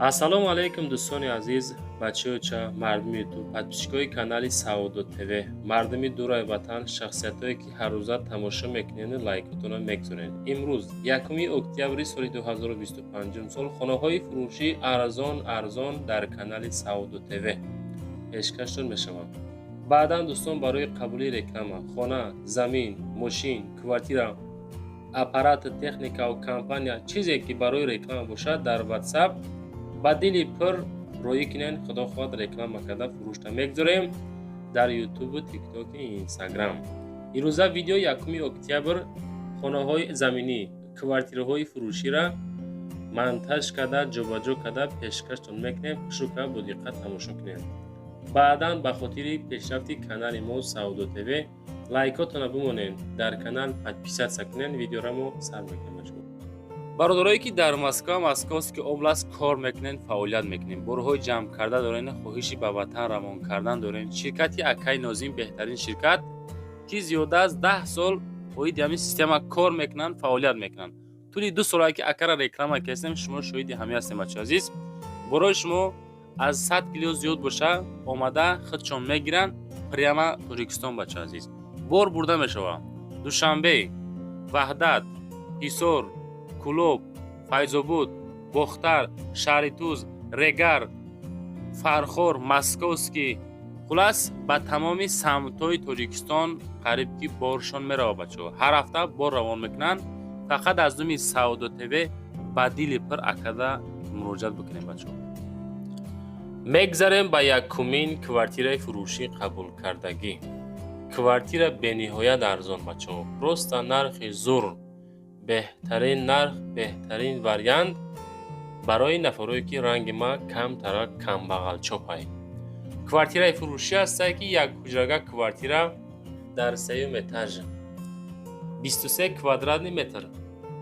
Ассалому алайкум, дӯстони азиз, бачаёча, мардуми Ютуб, подписчикои канали Саодо ТВ, мардуми дурай ватан, шахсиятое, ки ҳаррӯза тамошо мекунену лайкотонро мегузоред. Имрӯз, 1 октябри соли 2025 сол, хонаҳои фурӯшӣ арзон арзон дар канали Саодо ТВ пешкаштон мешаванд. Баъдан, дӯстон, барои қабули реклама, хона, замин, мошин, квартира, аппарат, техникаву компания, чизе ки барои реклама бошад, дар WhatsApp ба дили пур роӣ кунен. Худо хоҳад, реклама карда, фурӯшта мегузорем дар Ютубу, Тиктоки, Инстаграм. Ирӯза видео 1 октябр, хонаҳои заминӣ, квартираҳои фурӯшира монтаж карда, ҷобаҷо карда пешкаштон мекунем. Хушрука бо диққат тамошо кунем. Баъдан ба хотири пешрафти канали мо Саудо ТВ лайкотона бимонед, дар канал подписаться кунед. Видеора мо сар мекунем. Бародарое, ки дар Москва, Московский область кор мекунед, фаъолият мекунед, борҳои ҷамъ карда доред, хоҳиши ба ватан равон кардан доред, ширкати акаи Нозим беҳтарин ширкат, ки зиёда аз 10 сол оиди ҳамин система кор мекунанд, фаъолият мекунанд. Тӯли 2 солае, ки акара реклама кардем, шумо шоҳиди ҳамин ҳастем. Бачаи азиз, борои шумо аз 100 кило зиёд боша, омада худшон мегиранд прямо Тоҷикистон. Бачаи азиз, бор бурда мешавад Душанбе, Ваҳдат, Ҳисор, Кӯлоб, Файзобод, Бохтар, Шаҳритуз, Регар, Фархор, Московский, хулас, ба тамоми самтҳои Тоҷикистон қариб ки боршон меравад. Бачаҳо ҳар ҳафта бор равон мекунанд. Фақат аз номи Саодо ТВ ба дили пур акада муроҷиат бикунем. Бачаҳо, мегзарем ба якумин квартираи фурӯшӣ қабулкардагӣ. Квартира бениҳоят арзон, бачаҳо, просто нархи зур, беҳтарин нарх, беҳтарин вариант барои нафарое, ки ранги ма камтара камбағалчопай. Квартираи фурӯшӣ ҳастае, ки як ҳуҷрага квартира дар сеюм этаж, 23 квадратный метр,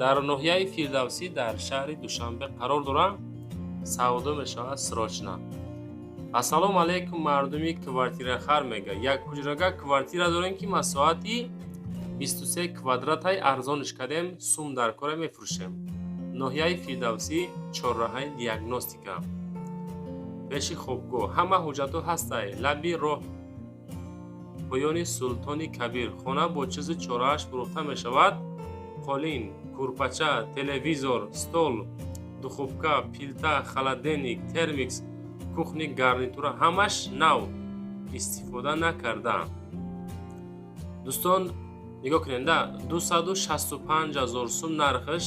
дар ноҳияи Фирдавсӣ, дар шаҳри Душанбе қарор дорад. Савдо мешавад срочно. Ассалому алайкум, мардуми квартирахар, мега, як ҳуҷрага квартира дорем, ки масоҳати 23 квадратай, арзониш кардем, сум дар кора мефурӯшем. Ноҳияи Фирдавсӣ, чорраҳаи Диагностика, пеши хобгоҳ, ҳама ҳуҷҷатҳо ҳастай, лаби роҳ, поёни Султони Кабир. Хона бо чизу чорааш фурӯхта мешавад: қолин, курпача, телевизор, стол, духовка, плита, холодильник, термикс, кухонный гарнитура, ҳамаш нав, истифода накарда. Дӯстон, нигоҳ кунед да, 265 ҳазор сум нархаш.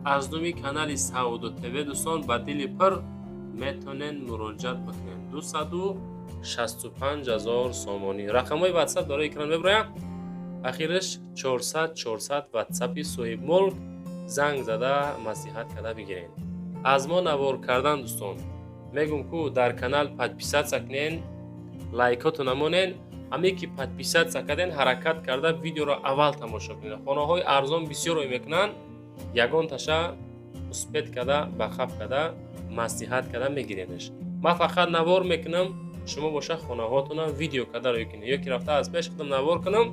Аз номи канали Саудо ТВ, дӯстон, ба дили пур метавонед муроҷиат бикунед. 265 ҳазор сомонӣ. Рақамҳои Ватсап дар экран мебирояд, ахираш 400 400, Ватсапи соҳибмулк. Занг зада, маслиҳат карда бигиред. Аз мо навор кардан, дӯстон, мегӯм, ку дар канал подписаться кунед, лайкоту намонед. Ҳаме ки подписаться карден, ҳаракат карда видеоро аввал тамошо кунед. Хонаҳои арзон бисёр рӯй мекунанд, ягон таша успеть карда, ба хаб карда, маслиҳат карда мегиредаш. Ман фақат навор мекунам, шумо боша хонаҳотонам видео карда рӯй кунед, ё ки рафта аз пеш худам навор кунам,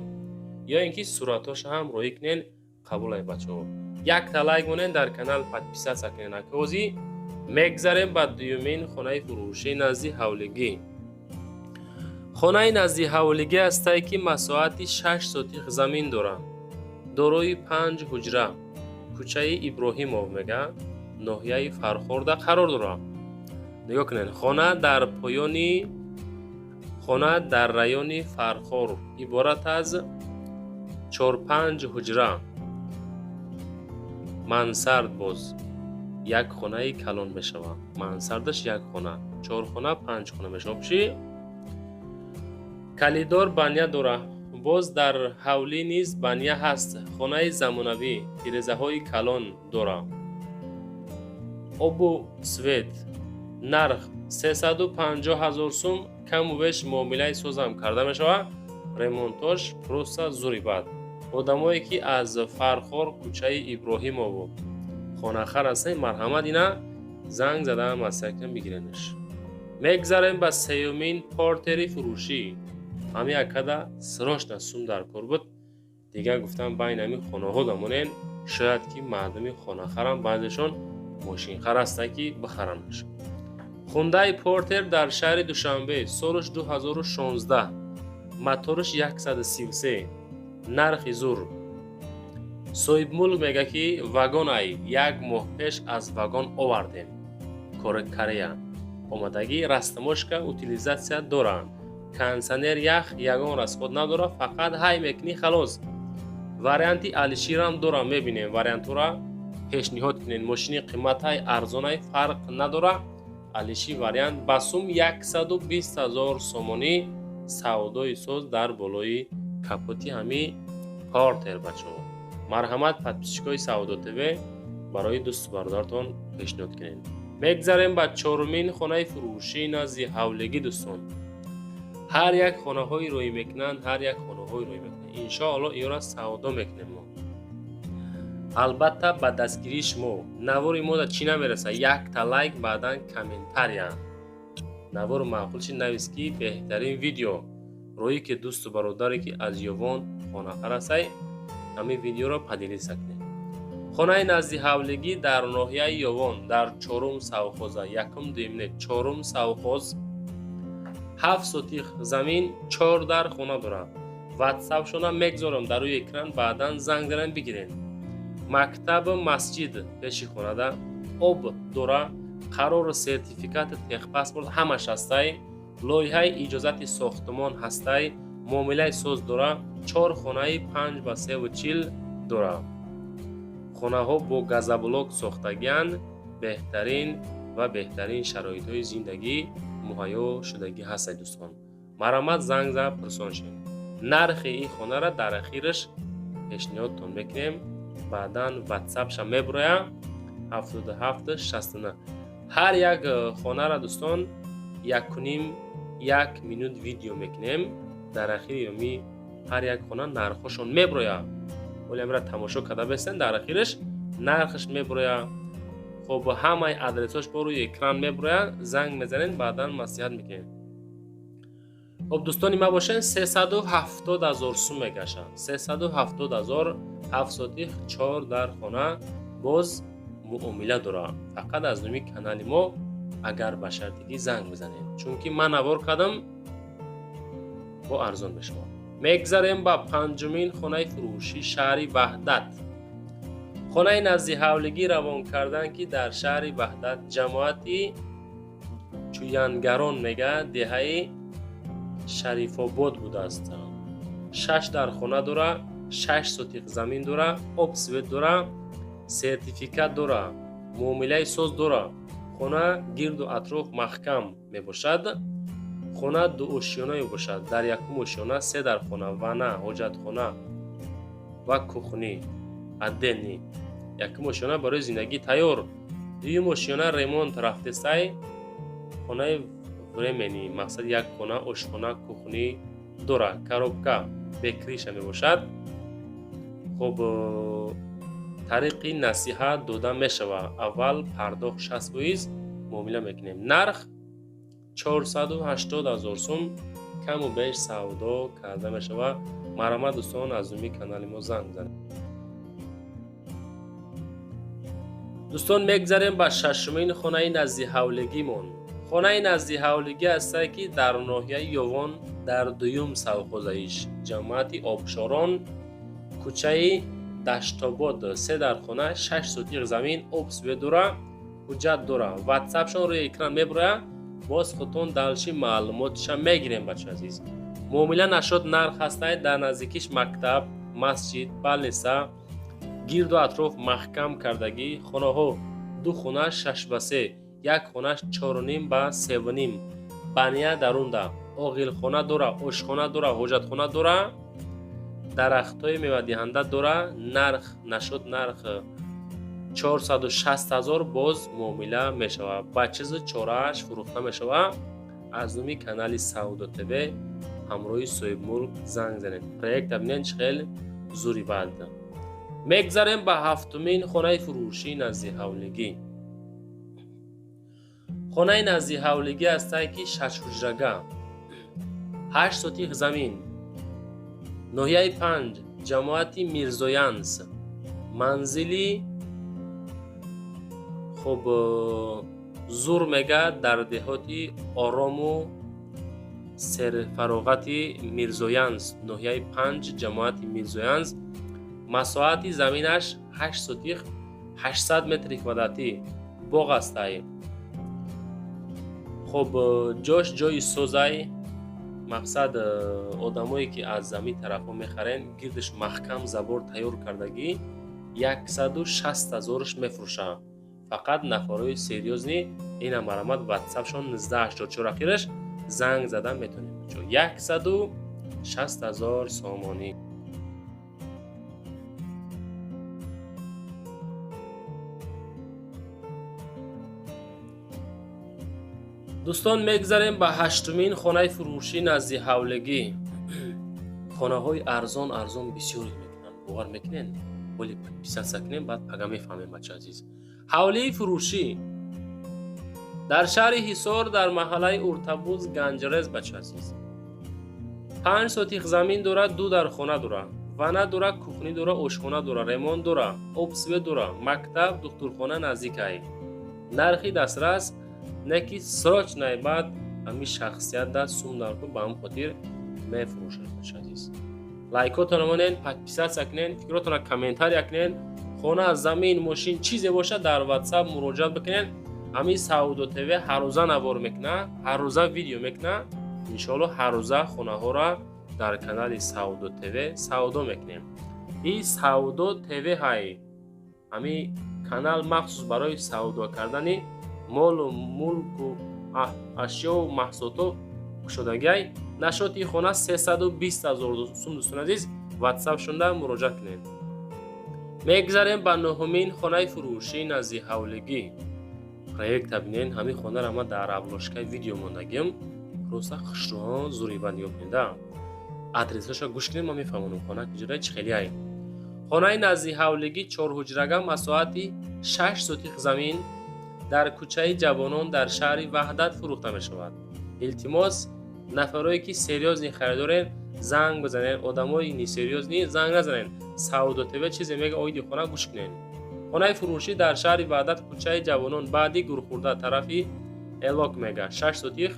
ё ин ки суратҳоша ҳам рӯй кунед. Қабулай, бачаҳо, якта лайк монед, дар канал подписаться кунед. Акози мегзарем ба дуюмин хонаи фурӯшӣ назди ҳавлигӣ. Хонаи назди ҳавлигӣ ҳастае, ки масоҳати 6 сотих замин дорад, дорои панҷ ҳуҷра, кӯчаи Иброҳимов мега, ноҳияи Фархорда қарор дорад. Нигоҳ кунед, хона дар поёни хона дар райони Фархор иборат аз чор-панҷ ҳуҷра, мансард, боз як хонаи калон мешавад. Мансардаш як хона, чор хона, панҷ хона мешавад. Чӣ коридор, баня дорад, боз дар ҳавлӣ низ баня ҳаст. Хонаи замонавӣ, тирезаҳои калон дорад, обу свет. Нарх 350 000 сум, каму беш муомилаи созам карда мешавад. Ремонтош просто зури бад. Одамое, ки аз Фархор, кӯчаи Иброҳимову хонахар ҳастед, марҳамат, ина занг зада, маслиҳат бигиренаш. Мегзарем ба сеюмин партияи фурӯшӣ. Ҳамин акада срочно сум дар кор буд. Дигар гуфтам, байни ҳамин хонаҳо дамонен, шояд ки мардуми хонахарам баъзешон Мошинхар ҳаста, ки бихаранаш. Хундай Портер дар шаҳри Душанбе, солаш 2016, мотораш 133, нархи зур. Соҳибмулк мега, ки вагон ай як моҳ пеш аз вагон овардем, Корея омадагӣ, растаможка, утилизация доранд, кондиционер, ях, ягон расход надорад, фақат ҳай мекунӣ, халос. Варианти алиширам дорам, мебинем, вариантҳоро пешниҳод кунед. Мошини қиматай, арзонай, фарқ надора, алиши вариант ба сум 120 000 сомонӣ. Савдои соз дар болои капоти ҳами Портер. Бачаҳо, марҳамат, подписчикои Савдо ТВ, барои дӯсту бародаратон пешниҳод кунед. Мегзарем ба чорумин хонаи фурӯшии назди ҳавлигӣ. Дӯстон, ҳар як хонаҳои рӯй мекунанд, ҳар як хонаҳои рӯй мекунанд, иншоалло иёра савдо мекунем мо, албатта, ба дастгирии шумо. Навори мода чӣ намераса? Якта лайк, баъдан комментария. Навору маъқул чи навис, ки беҳтарин видео рӯе, ки дӯсту бародаре, ки аз Ёвон хонахар ҳастай, ҳамин видеоро поделиться кунед. Хонаи назди ҳавлигӣ дар ноҳияи Ёвон, дар чорум совхоза, якум, дуюм не, чорум совхоз, 7 сотих замин, чор дар хона дорад. Ватсапшона мегзорам дар рӯи экран, баъдан занг занан бигиред. Мактабу масҷид пеши хонада, об дора, қарору сертификати техпаспорт ҳамаш ҳастай, лоиҳаи иҷозати сохтумон ҳастай, муомилаи соз дора. Чор хонаи 5 ба 3,40 дора. Хонаҳо бо газоблок сохтагианд, беҳтарин ва беҳтарин шароитҳои зиндагӣ муҳайё шудагӣ ҳастад. Дӯстон, марҳамат, занг зад, пурсон шед. Нархи ин хонара дар ахираш пешниҳодтон мекунем. Баъдан ватсапша мебуроям, 77 69. Ҳар як хонара, дӯстон, якуним як минут видео мекунем. Дар ахири ёми ҳар як хона нархҳошон мебуроя. Оли амра тамошо карда бестен, дар ахираш нархаш мебуроя. Хоб, ҳамаи адресҳош бо рӯи экран мебуроя, занг мезанед, баъдан маслиҳат мекунед. Хоб, дӯстони ма бошен, 370 000 сум мегашад, 370 000, 7 сотих, чор дар хона, боз муомила дорад. Фақат аз номи канали мо агар ба шартигӣ занг бизанед, чунки ман навор кардам, бо арзон мешавад. Мегзарем ба панҷумин хонаи фурӯшӣ, шаҳри Ваҳдат. Хонаи назди ҳавлигӣ равон кардан, ки дар шаҳри Ваҳдат, ҷамоати Чӯянгарон мега, деҳаи Шарифобод будааст. Шаш дар хона дора, 6 сотиқ замин дора, об, свет дора, сертификат дора, муомилаи соз дора. Хона гирду атроф маҳкам мебошад. Хона дуошёна мебошад. Дар якум ошёна се дар хона, ванна, ҳоҷатхона ва кухни отдельный. Якум ошёна барои зиндагӣ тайёр, дуюм ошёна ремонт рафтесай, хонаи временный, мақсад як хона, ошхона, кухни дора, коробка бе крыша мебошад. Хоб, тариқи насиҳат дода мешавад. Аввал пардохт 60%, муомила мекунем. Нарх 480 000 сум, каму беш савдо карда мешавад. Марҳамат, дӯстон, аз номи канали мо занг бизанед. Дӯстон, мегзарем ба шашумин хонаи назди ҳавлигимон. Хонаи назди ҳавлигӣ ҳастае, ки дар ноҳияи Ёвон, дар дуюм совхозаиш, ҷамоати Обшорон, кӯчаи Даштобод, се дар хона, 6 сотиқ замин, об, свет дора, ҳуҷҷат дора. Ватсапшон рӯи экран мебурояд, боз худтон дальше маълумотша мегирем. Бача азиз, муомила нашод, нарх ҳастай. Дар наздикиш мактаб, масҷид, больница, гирду атроф маҳкам кардагӣ. Хонаҳо: ду хона 6 ба 3, як хонаш 4,5 ба 3,5, баня дарунда, оғилхона дора, ошхона дора, ҳоҷатхона дора, дарахтҳои мевадиҳанда дора. Нарх нашуд, нарх 460 000, боз муомила мешавад, ба чизу чорааш фурӯхта мешавад. Аз номи канали Савдо ТВ ҳамроҳи соҳибмулк занг занед. Проекта бинед, чӣ хел зури. Баъд мегзарем ба ҳафтумин хонаи фурӯшии назди ҳавлигӣ. Хонаи назди ҳавлигӣ ҳастае, ки шашҳуҷрага, 8 сотих замин, ноҳияи Панҷ, ҷамоати Мирзоянс, манзили Хуб, зур мега дар деҳоти орому серфароғати Мирзоянс, ноҳияи 5, ҷамоати Мирзоянс. Масоҳати заминаш 8 сотих 800 метри квадратӣ боғ астай. Хуб, ҷош ҷои созай. Мақсад, одамое ки аз замин тарафҳо мехарен, гирдаш маҳкам забор тайёр кардагӣ, 160 ҳазорш мефурӯшанд. Фақат нафарои серьёзный ина марамат ватсапшон 1984 ахираш занг зада метонем. 160 ҳазор сомонӣ. Дӯстон, мегзарем ба ҳаштумин хонаи фурӯшӣ назди ҳавлигӣ. Хонаҳои арзон арзон бисёр мекунанд, бовар мекунед? Вале подписаться кунем, баъд пага мефаҳмем, бача азиз. Ҳавлии фурӯшӣ дар шаҳри Ҳисор, дар маҳаллаи Уртабуз, Ганҷрез, бача азиз. 5 сотих замин дорад, 2 дар хона дорад, вана дорад, кухни дорад, ошхона дорад, ремонт дорад, об свет дорад, мактаб, духтурхона наздикай. Нархи дастрас, не ки срочно баъд ҳамин шахсият да сум дарку, ба ҳамин хотир мефурӯшад, бача азиз. Лайкотонро монен, подписаться кунен, фикротонро комментария кунен. Хона, замин, мошин, чизе бошад, дар ватсап муроҷиат бикунен. Ҳамин Савдо ТВ ҳаррӯза навор мекуна, ҳаррӯза видео мекуна. Иншоалло, ҳаррӯза хонаҳоро дар канали Савдо ТВ савдо мекунем. И Савдо ТВ ҳай, ҳамин канал махсус барои савдо кардани молу мулку ашёву маҳсулото кушодагиай. Нашоти хона 320 ҳазор сум. Дӯстони азиз, ватсап шунда муроҷиат кунед. Мегзарем ба нуҳумин хонаи фурӯшӣ назди ҳавлигӣ. Проекта бинен, ҳамин хонаро ман дар обложкаи видео мондагиам. Просто хушрӯ зури ба нигоҳ кунед, адресашро гӯш кунед, ман мефаҳмонам хона куҷода, чӣ хелиай. Хонаи назди ҳавлигӣ чорҳуҷрага, масоҳати 6 сотих замин, дар кӯчаи Ҷавонон, дар шаҳри Ваҳдат фурӯхта мешавад. Илтимос, нафарое ки серьёзный харидорен, занг бизанед. Одамои несерьёзный занг назанед. Савдо ТВ чизе мега оиди хона, гӯш кунед. Хонаи фурӯшӣ дар шаҳри Ваҳдат, кӯчаи Ҷавонон, баъди гурхӯрда, тарафи Элок мега. 6 сотих,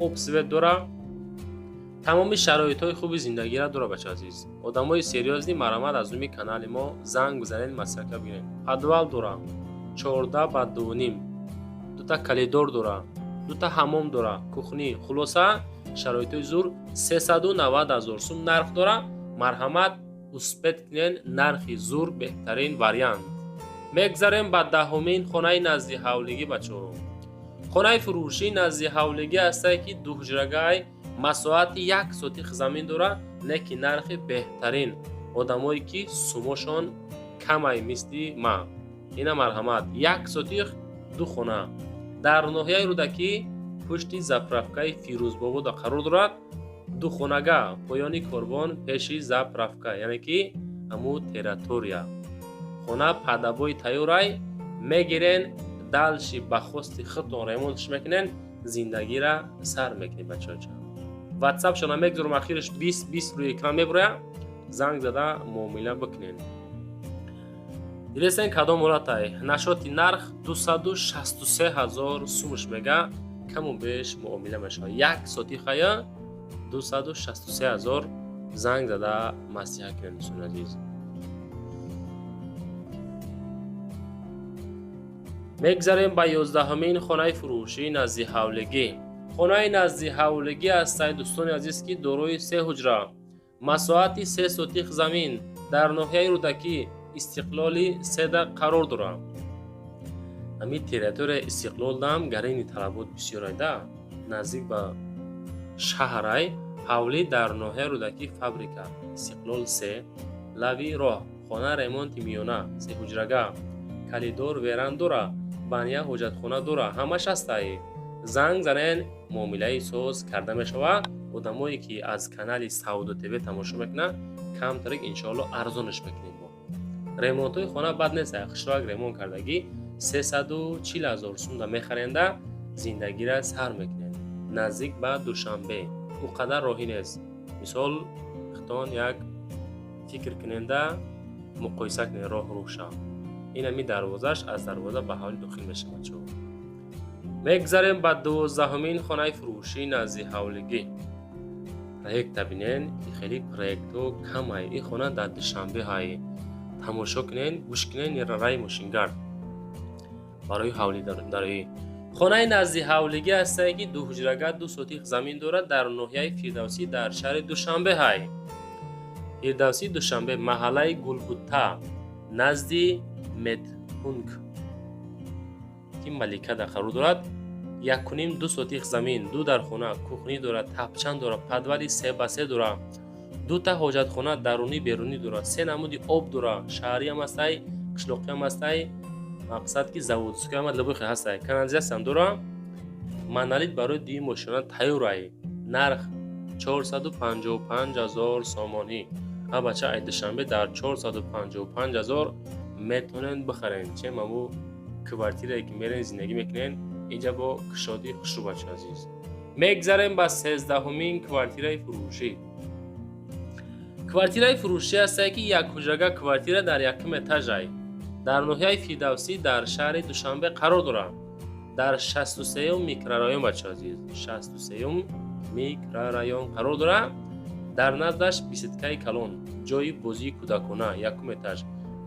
об свет дора, тамоми шароитҳои хуби зиндагиро дора, бача азиз. Одамои серьёзный марамат аз номи канали мо занг бизанед, маслиҳатка бигиред. Подвал дора, 14 ба 2,5, дута коридор дора, дута ҳамом дора, кухни. Хулоса, шароитҳои зур. 390 ҳазор сум нарх дора. Марҳамат, успеть кунен, нархи зур, беҳтарин вариант. Мегзарем ба даҳумин хонаи назди ҳавлигӣ, бачаҳо. Хонаи фурӯшӣ назди ҳавлигӣ ҳастае, ки дуҳуҷрагай, масоҳати 1 сотих замин дора, не ки нархи беҳтарин. Одамое ки сумошон камай, мисли ма, ина марҳамат. 1 сотих, ду хона, дар ноҳияи Рӯдакӣ, пушти заправкаи Фирӯзбобода қарор дорад. Ду хонага поёни корвон, пеши заправка, яъне ки ҳамун территория. Хона под обои тайёрай, мегирен, дальше ба хости худтон ремонтш мекунен, зиндагира сар мекунед, бачаоча. Ватсапшона мегузорам, ахираш 20 20 рӯи экран мебуроя, занг зада муомила бикунен. Дилесен кадом ҳолатай? Нашоти нарх 263 ҳазор сумш мега, каму беш муомила мешавад. 1 сотихая 263 ҳазор, занг зада маслиҳат кунед, дӯстони азиз. Мегзарем ба 11-умин хонаи фурӯшӣ назди ҳавлигӣ. Хонаи назди ҳавлигӣ ҳастай, дӯстони азиз, ки дорои се ҳуҷра, масоҳати 3 сотих замин, дар ноҳияи Рӯдакӣ, Истиқлоли седа қарор дорад. Ҳамин территорияи Истиқлолдам гарини талабот бисёрайда, наздик ба шаҳрай. Ҳавлӣ дар ноҳияи Рӯдакӣ, фабрика Истиқлол се, лави роҳ. Хона ремонти миёна, сеҳуҷрага, коридор, веранда дора, баня, ҳоҷатхона дора, ҳамаш ҳастай. Занг занен, муомилаи соз карда мешавад. Одамое ки аз канали Савдо ТВ тамошо мекунанд, камтарик иншоалло арзонаш мекунем. Мо ремонтҳои хона бад нест, хушроак ремонт кардагӣ. 340 ҳазор сумда мехаренда, зиндагира сар мекунед. Наздик ба Душанбе, ӯ қадар роҳӣ нест. Мисол, хитон як фикр куненда, муқоиса кунед роҳ рӯша. Инами дарвозааш, аз дарвоза ба ҳавлӣ дохил мешавад, бачаҳо. Мегзарем ба 12-ҳумин хонаи фурӯшии назди ҳавлигӣ. Проекта бинен, хеле проектҳо камай. Ин хона дар Душанбе ҳай. Тамошо кунен, гӯш кунен, раи мошингард барои ҳавлӣ дароӣ. Хонаи назди ҳавлигӣ ҳастае, ки дуҳуҷрага, 2 сотих замин дорад, дар ноҳияи Фирдавсӣ, дар шаҳри Душанбе ҳай. Фирдавсӣ, Душанбе, маҳаллаи Гулбутта, назди медпункт ки Маликада қарор дорад. 1,5-2 сотих замин, ду дархона, кухня дорад, тапчан дорад, подвали 3 ба 3 дорад, дута ҳоҷатхона дарунӣ, берунӣ дорад, се намуди об дорад, шаҳриам ҳастай, қишлоқиам ҳастай, мақсад ки заводской ама либохи ҳастай, канализатсиям дорад, монолит барои дуюм мошина тайёрай. Нарх 455 ҳазор сомонӣ. А бача, ай Душанбе дар 455 ҳазор метавонед бихарен. Чем аму квартирае ки мерен, зиндагӣ мекунен, инҷа бо кушодӣ хушрӯ, бача азиз. Мегзарем ба 13-ҳумин квартираи фурӯшӣ. Квартираи фурӯшӣ ҳастае, ки якҳуҷрага квартира дар якум этажай, дар ноҳияи Фирдавсӣ, дар шаҳри Душанбе қарор дорад, дар 63-юм микрорайон, бача азиз, 63-юм микрорайон қарор дорад. Дар наздаш беседкаи калон, ҷои бозии кӯдакона, якум этаж,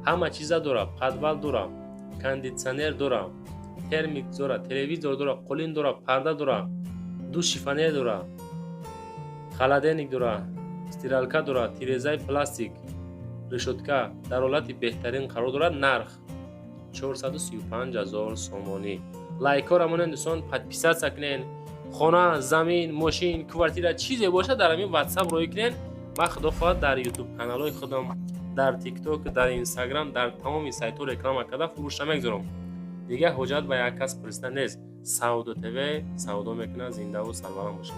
ҳама чиза дорад, подвал дорад, кондитсионер дорад, термик дорад, телевизор дорад, қолин дорад, парда дорад, ду шифоньер дорад, холодильник дорад, стиралка дорад, тирезаи пластик, решётка, дар ҳолати беҳтарин қарор дорад. Нарх 435 ҳазор сомонӣ. Лайкҳоро монед, дӯстон, подписаться кунед. Хона, замин, мошин, квартира, чизе бошад, дар ҳамин Ватсап роҳӣ кунед. Ман, худо хоҳад, дар Ютуб каналҳои худам, дар Тикток, дар Инстаграм, дар тамоми сайтҳо реклама карда, фурӯшта мегузорам. Дигар ҳоҷат ба як кас пурсида нест. Савдо ТВ савдо мекунад. Зиндаву сарбаланд бошед.